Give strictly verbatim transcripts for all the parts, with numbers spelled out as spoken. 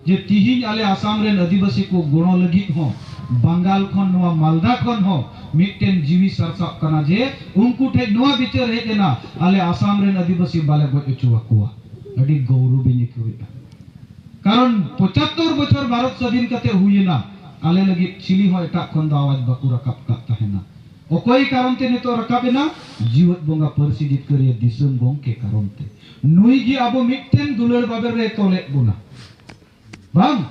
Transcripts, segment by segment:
ᱡᱮ ᱛᱤᱦᱤᱧ ᱟᱞᱮ ᱟᱥᱟᱢ ᱨᱮᱱ ᱟᱹᱫᱤᱵᱟᱹᱥᱤ ᱠᱚ ᱜᱚᱲᱚ ᱞᱟᱹᱜᱤᱫ ᱦᱚᱸ ᱵᱟᱝᱜᱟᱞ ᱠᱷᱚᱱ, ᱱᱚᱣᱟ ᱢᱟᱞᱫᱟ ᱠᱷᱚᱱ ᱦᱚᱸ ᱢᱤᱫᱴᱮᱱ ᱡᱤᱣᱤ ᱥᱟᱨᱥᱟᱜ ᱠᱟᱱᱟ ᱡᱮ ᱩᱱᱠᱩ ᱴᱷᱮᱱ ᱱᱚᱣᱟ ᱵᱤᱪᱟᱹᱨ ᱦᱮᱡ ᱮᱱᱟ, ᱟᱞᱮ ᱟᱥᱟᱢ ᱨᱮᱱ ᱟᱹᱫᱤᱵᱟᱹᱥᱤ ᱵᱟᱞᱮ ᱜᱚᱡ ᱦᱚᱪᱚ ᱟᱠᱚᱣᱟ᱾ ᱟᱹᱰᱤ ᱜᱚᱨᱚᱵᱤᱧ ᱟᱹᱭᱠᱟᱹᱣᱮᱫᱼᱟ᱾ ᱠᱟᱨᱚᱱ ᱯᱚᱸᱪᱟᱛᱛᱳᱨ ᱵᱚᱪᱷᱚᱨ ᱵᱷᱟᱨᱚᱛ ᱥᱟᱹᱫᱷᱤᱱ ᱠᱟᱛᱮ ᱦᱩᱭᱮᱱᱟ, ᱟᱞᱮ ᱞᱟᱹᱜᱤᱫ ᱪᱤᱞᱤ ᱦᱚᱸ ᱮᱴᱟᱜ ᱠᱷᱚᱱ ᱫᱚ ᱟᱣᱟᱡ ᱵᱟᱠᱚ ᱨᱟᱠᱟᱵ ᱠᱟᱜ ᱛᱟᱦᱮᱱᱟ᱾ ᱚᱠᱚᱭ ᱠᱟᱨᱚᱱ ᱛᱮ ᱱᱤᱛᱚᱜ ᱨᱟᱠᱟᱵ ᱮᱱᱟ? ᱡᱤᱣᱮᱫ ᱵᱚᱸᱜᱟ ᱯᱟᱹᱨᱥᱤ ᱡᱤᱛᱠᱟᱹᱨᱤᱭᱟᱹ ᱫᱤᱥᱚᱢ ᱜᱚᱢᱠᱮ ᱠᱟᱨᱚᱱ ᱛᱮ᱾ ᱱᱩᱭ ᱜᱮ ᱟᱵᱚ ᱢᱤᱫᱴᱮᱱ ᱫᱩᱞᱟᱹᱲ ᱵᱟᱵᱮᱨ ᱨᱮ ᱛᱚᱞᱮᱫ ᱵᱚᱱᱟ᱾ ᱵᱟᱝ,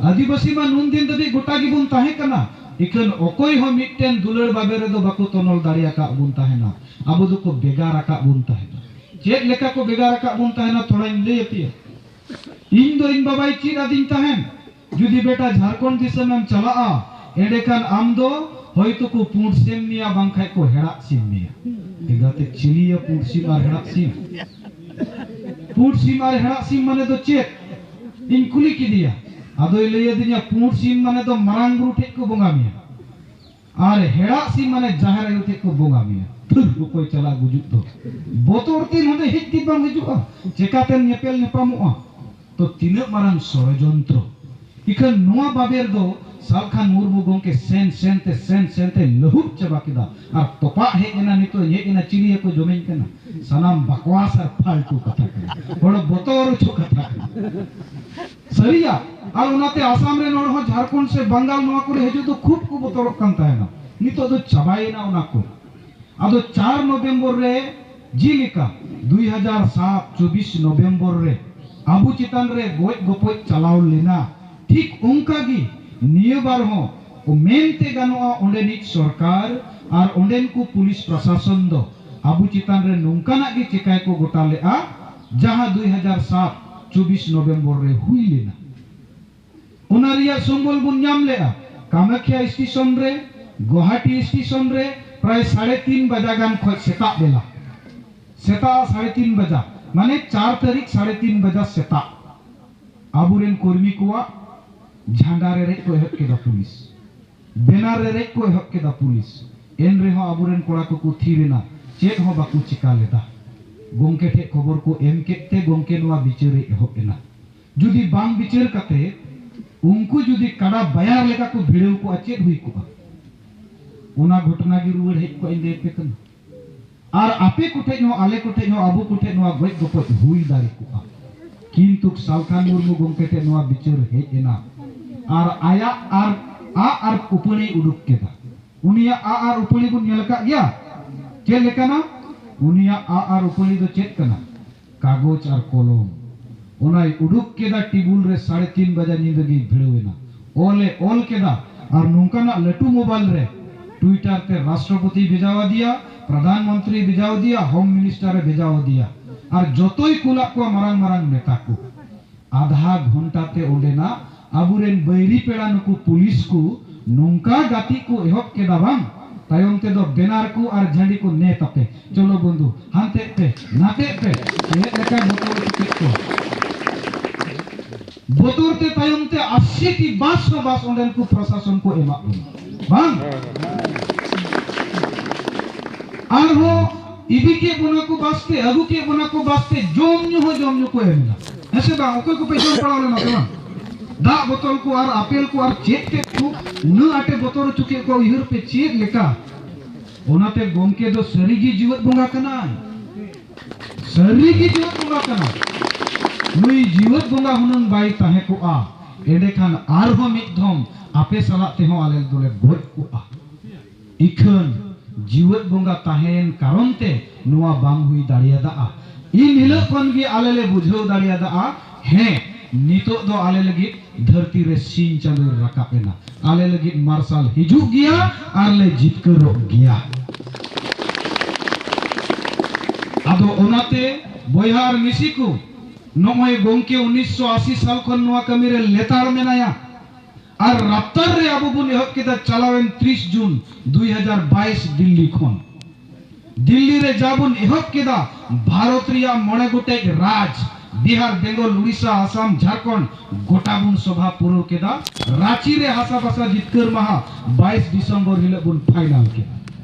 ᱟᱹᱫᱤᱵᱟᱹᱥᱤ ᱢᱟ ᱱᱩᱱ ᱫᱤᱱ ᱫᱷᱟᱹᱵᱤᱡ ᱜᱚᱴᱟ ᱜᱮᱵᱚᱱ ᱛᱟᱦᱮᱸ ᱠᱟᱱᱟ, ᱤᱠᱷᱟᱹᱱ ᱚᱠᱚᱭ ᱦᱚᱸ ᱢᱤᱫᱴᱮᱱ ᱫᱩᱞᱟᱹᱲ ᱵᱟᱵᱮᱨ ᱨᱮᱫᱚ ᱵᱟᱠᱚ ᱛᱚᱱᱚᱞ ᱫᱟᱲᱮ ᱟᱠᱟᱫ ᱵᱚᱱ ᱛᱟᱦᱮᱱᱟ᱾ ᱟᱵᱚ ᱫᱚᱠᱚ ᱵᱮᱜᱟᱨ ᱟᱠᱟᱫ ᱵᱚᱱ ᱛᱟᱦᱮᱱᱟ᱾ ᱪᱮᱫ ᱞᱮᱠᱟ ᱠᱚ ᱵᱮᱜᱟᱨ ᱟᱠᱟᱫ ᱵᱚᱱ ᱛᱟᱦᱮᱱᱟ, ᱛᱷᱚᱲᱟᱧ ᱞᱟᱹᱭ ᱟᱯᱮᱭᱟ᱾ ᱤᱧ ᱫᱚ ᱤᱧ ᱵᱟᱵᱟᱭ ᱪᱮᱫ ᱟᱹᱫᱤᱧ ᱛᱟᱦᱮᱱ, ᱡᱩᱫᱤ ᱵᱮᱴᱟ ᱡᱷᱟᱲᱠᱷᱚᱸᱰ ᱫᱤᱥᱚᱢᱮᱢ ᱪᱟᱞᱟᱜᱼᱟ, ᱮᱸᱰᱮᱠᱷᱟᱱ ᱟᱢ ᱫᱚ ᱦᱚᱭᱛᱳ ᱠᱚ ᱯᱩᱸᱰ ᱥᱤᱢ ᱢᱮᱭᱟ, ᱵᱟᱝᱠᱷᱟᱡ ᱠᱚ ᱦᱮᱲᱟᱜ ᱥᱤᱢ ᱢᱮᱭᱟ᱾ ᱮᱸᱜᱟᱛᱮ, ᱪᱤᱞᱤᱭᱟ ᱯᱩᱸᱰ ᱥᱤᱢ ᱟᱨ ᱦᱮᱲᱟᱜ ᱥᱤᱢ? ᱯᱩᱸᱰ ᱥᱤᱢ ᱟᱨ ᱦᱮᱲᱟᱜ ᱥᱤᱢ ᱢᱟᱱᱮ ᱫᱚ ᱪᱮᱫ? ᱤᱧ ᱠᱩᱞᱤ ᱠᱮᱫᱮᱭᱟ, ᱟᱫᱚᱭ ᱞᱟᱹᱭ ᱟᱹᱫᱤᱧᱟ, ᱯᱩᱸᱰ ᱥᱤᱢ ᱢᱟᱱᱮ ᱫᱚ ᱢᱟᱨᱟᱝ ᱵᱩᱨᱩ ᱴᱷᱮᱡ ᱠᱚ ᱵᱚᱸᱜᱟ ᱢᱮᱭᱟ, ᱟᱨ ᱦᱮᱲᱟᱜ ᱥᱤᱢ ᱢᱟᱱᱮ ᱡᱟᱦᱮᱨ ᱟᱭᱳ ᱴᱷᱮᱡ ᱠᱚ ᱵᱚᱸᱜᱟ ᱢᱮᱭᱟ᱾ ᱫᱷᱩᱨ, ᱚᱠᱚᱭ ᱪᱟᱞᱟᱜ ᱜᱩᱡᱩᱜ ᱫᱚ? ᱵᱚᱛᱚᱨ ᱛᱮ ᱱᱚᱰᱮ ᱦᱮᱡ ᱜᱮ ᱵᱟᱝ ᱦᱤᱡᱩᱜᱼᱟ, ᱪᱮᱠᱟᱛᱮᱢ ᱧᱮᱯᱮᱞ ᱧᱟᱯᱟᱢᱚᱜᱼᱟ? ᱛᱚ ᱛᱤᱱᱟᱹᱜ ᱢᱟᱨᱟᱝ ᱥᱚᱲᱚᱡᱚᱱᱛᱨᱚ! ᱤᱠᱷᱟᱹᱱ ᱱᱚᱣᱟ ᱵᱟᱵᱮᱨ ᱫᱚ ᱥᱟᱞᱠᱷᱟᱱ ᱢᱩᱨᱢᱩ ᱜᱚᱢᱠᱮ ᱥᱮᱱ ᱥᱮᱱ ᱛᱮ, ᱥᱮᱱ ᱥᱮᱱ ᱛᱮ ᱞᱟᱹᱦᱩᱫ ᱪᱟᱵᱟ ᱠᱮᱫᱟ᱾ ᱟᱨ ᱛᱚᱯᱟᱜ ᱦᱮᱡ ᱮᱱᱟ, ᱱᱤᱛᱚᱜ ᱦᱮᱡ ᱮᱱᱟ, ᱪᱤᱞᱤ ᱠᱚ ᱡᱚᱢᱮᱧ ᱠᱟᱱᱟ? ᱥᱟᱱᱟᱢ ᱵᱟᱠᱣᱟᱥ ᱟᱨ ᱯᱷᱟᱞᱛᱩ ᱠᱟᱛᱷᱟ ᱠᱟᱱᱟ, ᱦᱚᱲ ᱵᱚᱛᱚᱨ ᱦᱚᱪᱚ ᱠᱟᱛᱷᱟ ᱠᱟᱱᱟ᱾ ᱥᱟᱹᱨᱤᱭᱟ᱾ ᱟᱨ ᱚᱱᱟᱛᱮ ᱟᱥᱟᱢ ᱨᱮᱱ ᱦᱚᱲ ᱦᱚᱸ ᱡᱷᱟᱲᱠᱷᱚᱸᱰ ᱥᱮ ᱵᱟᱝᱜᱟᱞ ᱱᱚᱣᱟ ᱠᱚᱨᱮ ᱦᱤᱡᱩᱜ ᱫᱚ ᱠᱷᱩᱵ ᱠᱚ ᱵᱚᱛᱚᱨᱚᱜ ᱠᱟᱱ ᱛᱟᱦᱮᱱᱟ᱾ ᱱᱤᱛᱚᱜ ᱫᱚ ᱪᱟᱵᱟᱭᱮᱱᱟ ᱚᱱᱟ ᱠᱚ᱾ ᱟᱫᱚ ᱪᱟᱨ ᱱᱚᱵᱷᱮᱢᱵᱚᱨ ᱨᱮ ᱡᱮᱞᱮᱠᱟ ᱫᱩᱭ ᱦᱟᱡᱟᱨ ᱥᱟᱛ ᱪᱚᱵᱵᱤᱥ ᱱᱚᱵᱷᱮᱢᱵᱚᱨ ᱨᱮ ᱟᱵᱚ ᱪᱮᱛᱟᱱ ᱨᱮ ᱜᱚᱡ ᱜᱚᱯᱚᱡ ᱪᱟᱞᱟᱣ ᱞᱮᱱᱟ, ᱴᱷᱤᱠ ᱚᱱᱠᱟ ᱜᱮ ᱱᱤᱭᱟᱹ ᱵᱟᱨ ᱦᱚᱸ ᱢᱮᱱᱛᱮ ᱜᱟᱱᱚᱜᱼᱟ, ᱚᱸᱰᱮᱱᱤᱡ ᱥᱚᱨᱠᱟᱨ ᱟᱨ ᱚᱸᱰᱮᱱ ᱠᱚ ᱯᱩᱞᱤᱥ ᱯᱨᱚᱥᱟᱥᱚᱱ ᱫᱚ ᱟᱵᱚ ᱪᱮᱛᱟᱱ ᱨᱮ ᱱᱚᱝᱠᱟᱱᱟᱜ ᱜᱮ ᱪᱮᱠᱟᱭ ᱠᱚ ᱜᱚᱴᱟ ᱞᱮᱫᱼᱟ, ᱡᱟᱦᱟᱸ ᱫᱩᱭ ᱦᱟᱡᱟᱨ ᱥᱟᱛ ᱪᱚᱵᱵᱤᱥ ᱱᱚᱵᱷᱮᱢᱵᱚᱨ ᱨᱮ ᱦᱩᱭ ᱞᱮᱱᱟ᱾ ᱚᱱᱟ ᱨᱮᱭᱟᱜ ᱥᱚᱢᱵᱚᱞ ᱵᱚᱱ ᱧᱟᱢ ᱞᱮᱜᱼᱟ᱾ ᱠᱟᱢᱟᱠᱷᱭᱟ ᱥᱴᱮᱥᱚᱱ ᱨᱮ, ᱜᱩᱣᱟᱦᱟᱴᱤ ᱥᱴᱮᱥᱚᱱ ᱨᱮ ᱯᱨᱟᱭ ᱥᱟᱲᱮ ᱛᱤᱱ ᱵᱟᱡᱟ ᱜᱟᱱ ᱠᱷᱚᱡ ᱥᱮᱛᱟᱜ ᱵᱮᱞᱟ, ᱥᱮᱛᱟᱜ ᱥᱟᱲᱮ ᱛᱤᱱ ᱵᱟᱡᱟ, ᱢᱟᱱᱮ ᱪᱟᱨ ᱛᱟᱹᱨᱤᱠᱷ ᱥᱟᱲᱮ ᱛᱤᱱ ᱵᱟᱡᱟ ᱥᱮᱛᱟᱜ ᱟᱵᱚᱨᱮᱱ ᱠᱚᱨᱢᱤ ᱠᱚᱣᱟᱜ ᱡᱷᱟᱸᱰᱟ ᱨᱮ ᱨᱮᱡ ᱠᱚ ᱮᱦᱚᱵ ᱠᱮᱫᱟ ᱯᱩᱞᱤᱥ, ᱵᱮᱱᱟᱨ ᱨᱮ ᱨᱮᱡ ᱠᱚ ᱮᱦᱚᱵ ᱠᱮᱫᱟ ᱯᱩᱞᱤᱥ᱾ ᱮᱱ ᱨᱮᱦᱚᱸ ᱟᱵᱚᱨᱮᱱ ᱠᱚᱲᱟ ᱠᱚᱠᱚ ᱛᱷᱤᱨ ᱮᱱᱟ, ᱪᱮᱫ ᱦᱚᱸ ᱵᱟᱠᱚ ᱪᱤᱠᱟ ᱞᱮᱫᱟ᱾ ᱜᱚᱢᱠᱮ ᱴᱷᱮᱡ ᱠᱷᱚᱵᱚᱨ ᱠᱚ ᱮᱢ ᱠᱮᱫ ᱛᱮ ᱜᱚᱢᱠᱮ ᱱᱚᱣᱟ ᱵᱤᱪᱟᱹᱨ ᱮ ᱮᱦᱚᱵ ᱮᱱᱟ᱾ ᱡᱩᱫᱤ ᱵᱟᱝ ᱵᱤᱪᱟᱹᱨ ᱠᱟᱛᱮ ᱩᱱᱠᱩ ᱡᱩᱫᱤ ᱠᱟᱰᱟ ᱵᱟᱭᱟᱨ ᱞᱮᱠᱟ ᱠᱚ ᱵᱷᱤᱲᱟᱹᱣ ᱠᱚᱜᱼᱟ, ᱪᱮᱫ ᱦᱩᱭ ᱠᱚᱜᱼᱟ? ᱚᱱᱟ ᱜᱷᱚᱴᱚᱱᱟ ᱜᱮ ᱨᱩᱣᱟᱹᱲ ᱦᱮᱡ ᱠᱚᱜᱼᱟ, ᱤᱧ ᱞᱟᱹᱭ ᱟᱯᱮ ᱠᱟᱱᱟ᱾ ᱟᱨ ᱟᱯᱮ ᱠᱚᱴᱷᱮᱡ ᱦᱚᱸ, ᱟᱞᱮ ᱠᱚᱴᱷᱮᱡ ᱦᱚᱸ, ᱟᱵᱚ ᱠᱚᱴᱷᱮᱡ ᱱᱚᱣᱟ ᱜᱚᱡ ᱜᱚᱯᱚᱡ ᱦᱩᱭ ᱫᱟᱲᱮ ᱠᱚᱜᱼᱟ᱾ ᱠᱤᱱᱛᱩ ᱥᱟᱞᱠᱷᱟᱱ ᱢᱩᱨᱢᱩ ᱜᱚᱢᱠᱮ ᱴᱷᱮᱡ ᱱᱚᱣᱟ ᱵᱤᱪᱟᱹᱨ ᱦᱮᱡ ᱮᱱᱟ᱾ ᱟᱨ ᱟᱭᱟᱜ ᱟᱨ ᱟᱜ ᱟᱨ ᱩᱯᱟᱹᱲᱤ ᱩᱰᱩᱠ ᱠᱮᱫᱟ᱾ ᱩᱱᱤᱭᱟᱜ ᱟᱜ ᱟᱨ ᱩᱯᱟᱹᱲᱤ ᱵᱚᱱ ᱧᱮᱞ ᱟᱠᱟᱫ ᱜᱮᱭᱟ᱾ ᱪᱮᱫ ᱞᱮᱠᱟᱱᱟ? ᱩᱱᱤᱭᱟᱜ ᱟᱜ ᱟᱨ ᱩᱯᱟᱹᱲᱤ ᱫᱚ ᱪᱮᱫ ᱠᱟᱱᱟ? ᱠᱟᱜᱚᱡᱽ ᱟᱨ ᱠᱚᱞᱚᱢ᱾ ᱚᱱᱟᱭ ᱩᱰᱩᱠ ᱠᱮᱫᱟ ᱴᱮᱵᱩᱞ ᱨᱮ, ᱥᱟᱲᱮ ᱛᱤᱱ ᱵᱟᱡᱟ ᱧᱤᱫᱟᱹ ᱜᱮᱭ ᱵᱷᱤᱲᱟᱹᱣ ᱮᱱᱟ᱾ ᱚᱞᱮ ᱚᱞ ᱠᱮᱫᱟ ᱟᱨ ᱱᱚᱝᱠᱟᱱᱟᱜ ᱞᱟᱹᱴᱩ ᱢᱳᱵᱟᱭᱤᱞ ᱨᱮ Twitter ᱛᱮ ᱨᱟᱥᱴᱨᱚᱯᱚᱛᱤ ᱵᱷᱮᱡᱟᱣ ᱟᱫᱮᱭᱟ, ᱯᱨᱚᱫᱷᱟᱱ ᱢᱚᱱᱛᱨᱤ ᱵᱷᱮᱡᱟᱣ ᱟᱫᱮᱭᱟ, ᱦᱳᱢ ᱢᱤᱱᱤᱥᱴᱟᱨ ᱮ ᱵᱷᱮᱡᱟᱣ ᱟᱫᱮᱭᱟ, ᱟᱨ ᱡᱚᱛᱚᱭ ᱠᱩᱞᱟᱜ ᱠᱚᱣᱟ ᱢᱟᱨᱟᱝ ᱢᱟᱨᱟᱝ ᱱᱮᱛᱟ ᱠᱚ᱾ ᱟᱫᱷᱟ ᱜᱷᱚᱱᱴᱟ ᱛᱮ ᱚᱸᱰᱮᱱᱟᱜ ᱟᱵᱚᱨᱮᱱ ᱵᱟᱹᱭᱨᱤ ᱯᱮᱲᱟ ᱱᱩᱠᱩ ᱯᱩᱞᱤᱥ ᱠᱚ ᱱᱚᱝᱠᱟ ᱜᱟᱛᱮ ᱠᱚ ᱮᱦᱚᱵ ᱠᱮᱫᱟ ᱵᱟᱝ, ᱛᱟᱭᱚᱢ ᱛᱮᱫᱚ ᱵᱮᱱᱟᱨ ᱠᱚ ᱟᱨ ᱡᱷᱟᱹᱱᱰᱤ ᱠᱚ ᱱᱮ ᱛᱟᱯᱮ, ᱪᱚᱞᱚ ᱵᱚᱱᱫᱷᱩ, ᱦᱟᱱᱛᱮᱜ ᱯᱮ, ᱱᱟᱛᱮᱜ ᱯᱮ, ᱪᱮᱫ ᱞᱮᱠᱟ ᱵᱚᱛᱚᱨ ᱦᱚᱪᱚ ᱠᱮᱫ ᱠᱚᱣᱟ᱾ ᱵᱚᱛᱚᱨ ᱛᱮ ᱛᱟᱭᱚᱢ ᱛᱮ ᱟᱥᱤ ᱴᱤ ᱵᱟᱥ ᱦᱚᱸ ᱵᱟᱥ ᱚᱸᱰᱮᱱ ᱠᱚ ᱯᱨᱚᱥᱟᱥᱚᱱ ᱠᱚ ᱮᱢᱟᱜ ᱵᱚᱱᱟ ᱵᱟᱝ᱾ ᱟᱨᱦᱚᱸ ᱤᱫᱤ ᱠᱮᱫ ᱵᱚᱱᱟ ᱠᱚ ᱵᱟᱥ ᱛᱮ, ᱟᱹᱜᱩ ᱠᱮᱫ ᱵᱚᱱᱟ ᱠᱚ ᱵᱟᱥ ᱛᱮ, ᱡᱚᱢ ᱧᱩ ᱦᱚᱸ ᱡᱚᱢ ᱧᱩ ᱠᱚ ᱮᱢ ᱮᱫᱟ᱾ ᱦᱮᱸ ᱥᱮ ᱵᱟᱝ? ᱚᱠᱚᱭ ᱠᱚᱯᱮ ᱡᱚᱢ ᱯᱟᱲᱟᱣ ᱞᱮᱱᱟ ᱯᱮ ᱵᱟᱝ? ᱫᱟᱜ ᱵᱚᱛᱚᱞ ᱠᱚ ᱟᱨ ᱟᱯᱮᱞ ᱠᱚ ᱟᱨ ᱪᱮᱫ ᱪᱮᱫ ᱠᱚ ᱩᱱᱟᱹᱜ ᱟᱸᱴᱮ ᱵᱚᱛᱚᱨ ᱦᱚᱪᱚ ᱠᱮᱫ ᱠᱚᱣᱟ, ᱩᱭᱦᱟᱹᱨ ᱯᱮ ᱪᱮᱫ ᱞᱮᱠᱟ᱾ ᱚᱱᱟᱛᱮ ᱜᱚᱢᱠᱮ ᱫᱚ ᱥᱟᱹᱨᱤᱜᱮ ᱡᱤᱣᱮᱫ ᱵᱚᱸᱜᱟ ᱠᱟᱱᱟᱭ, ᱥᱟᱹᱨᱤᱜᱮ ᱡᱤᱣᱮᱫ ᱵᱚᱸᱜᱟ ᱠᱟᱱᱟᱭ᱾ ᱱᱩᱭ ᱡᱤᱣᱮᱫ ᱵᱚᱸᱜᱟ ᱦᱩᱱᱟᱹᱝ ᱵᱟᱭ ᱛᱟᱦᱮᱸ ᱠᱚᱜᱼᱟ, ᱮᱸᱰᱮᱠᱷᱟᱱ ᱟᱨᱦᱚᱸ ᱢᱤᱫ ᱫᱷᱚᱢ ᱟᱯᱮ ᱥᱟᱞᱟᱜ ᱛᱮᱦᱚᱸ ᱟᱞᱮ ᱫᱚᱞᱮ ᱜᱚᱡ ᱠᱚᱜᱼᱟ᱾ ᱤᱠᱷᱟᱹᱱ ᱡᱤᱣᱮᱫ ᱵᱚᱸᱜᱟ ᱛᱟᱦᱮᱸᱭᱮᱱ ᱠᱟᱨᱚᱱ ᱛᱮ ᱱᱚᱣᱟ ᱵᱟᱝ ᱦᱩᱭ ᱫᱟᱲᱮᱭᱟᱫᱟᱜᱼᱟ᱾ ᱤᱱ ᱦᱤᱞᱳᱜ ᱠᱷᱚᱱ ᱜᱮ ᱟᱞᱮ ᱞᱮ ᱵᱩᱡᱷᱟᱹᱣ ᱫᱟᱲᱮᱭᱟᱫᱟᱜᱼᱟ, ᱦᱮᱸ, ᱱᱤᱛᱚᱜ ᱫᱚ ᱟᱞᱮ ᱞᱟᱹᱜᱤᱫ ᱫᱷᱟᱹᱨᱛᱤ ᱨᱮ ᱥᱤᱧ ᱪᱟᱸᱫᱳᱭ ᱨᱟᱠᱟᱵ ᱮᱱᱟ, ᱟᱞᱮ ᱞᱟᱹᱜᱤᱫ ᱢᱟᱨᱥᱟᱞ ᱦᱤᱡᱩᱜ ᱜᱮᱭᱟ ᱟᱨ ᱞᱮ ᱡᱤᱛᱠᱟᱹᱨᱚᱜ ᱜᱮᱭᱟ᱾ ᱟᱫᱚ ᱚᱱᱟᱛᱮ ᱵᱚᱭᱦᱟ ᱟᱨ ᱢᱤᱥᱤ ᱠᱚ, ᱱᱚᱜᱼᱚᱭ ᱜᱚᱢᱠᱮ ᱩᱱᱤᱥᱥᱚ ᱟᱥᱤ ᱥᱟᱞ ᱠᱷᱚᱱ ᱱᱚᱣᱟ ᱠᱟᱹᱢᱤ ᱨᱮ ᱞᱮᱛᱟᱲ ᱢᱮᱱᱟᱭᱟ᱾ ᱟᱨ ᱨᱟᱯᱛᱟᱨ ᱨᱮ ᱟᱵᱚ ᱵᱚᱱ ᱮᱦᱚᱵ ᱠᱮᱫᱟ ᱪᱟᱞᱟᱣᱮᱱ ᱛᱤᱨᱤᱥ ᱡᱩᱱ ᱫᱩᱭ ᱦᱟᱡᱟᱨ ᱵᱟᱭᱤᱥ ᱫᱤᱞᱞᱤ ᱠᱷᱚᱱ᱾ ᱫᱤᱞᱞᱤ ᱨᱮ ᱡᱟ ᱵᱚᱱ ᱮᱦᱚᱵ ᱠᱮᱫᱟ, ᱵᱷᱟᱨᱚᱛ ᱨᱮᱭᱟᱜ ᱢᱚᱬᱮ ᱜᱚᱴᱮᱡ ᱨᱟᱡᱽ, ᱵᱤᱦᱟᱨ, ᱵᱮᱝᱜᱚᱞ, ᱩᱲᱤᱥᱥᱟ, ᱟᱥᱟᱢ, ᱡᱷᱟᱲᱠᱷᱚᱸᱰ, ᱜᱚᱴᱟ ᱵᱚᱱ ᱥᱚᱵᱷᱟ ᱯᱩᱨᱟᱹᱣ ᱠᱮᱫᱟ᱾ ᱨᱟᱸᱪᱤ ᱨᱮ ᱦᱟᱥᱟ ᱵᱷᱟᱥᱟ ᱡᱤᱛᱠᱟᱹᱨ ᱢᱟᱦᱟ ᱵᱟᱭᱤᱥ ᱰᱤᱥᱮᱢᱵᱚᱨ ᱦᱤᱞᱳᱜ ᱵᱚᱱ ᱯᱷᱟᱭᱱᱟᱞ ᱠᱮᱫᱟ᱾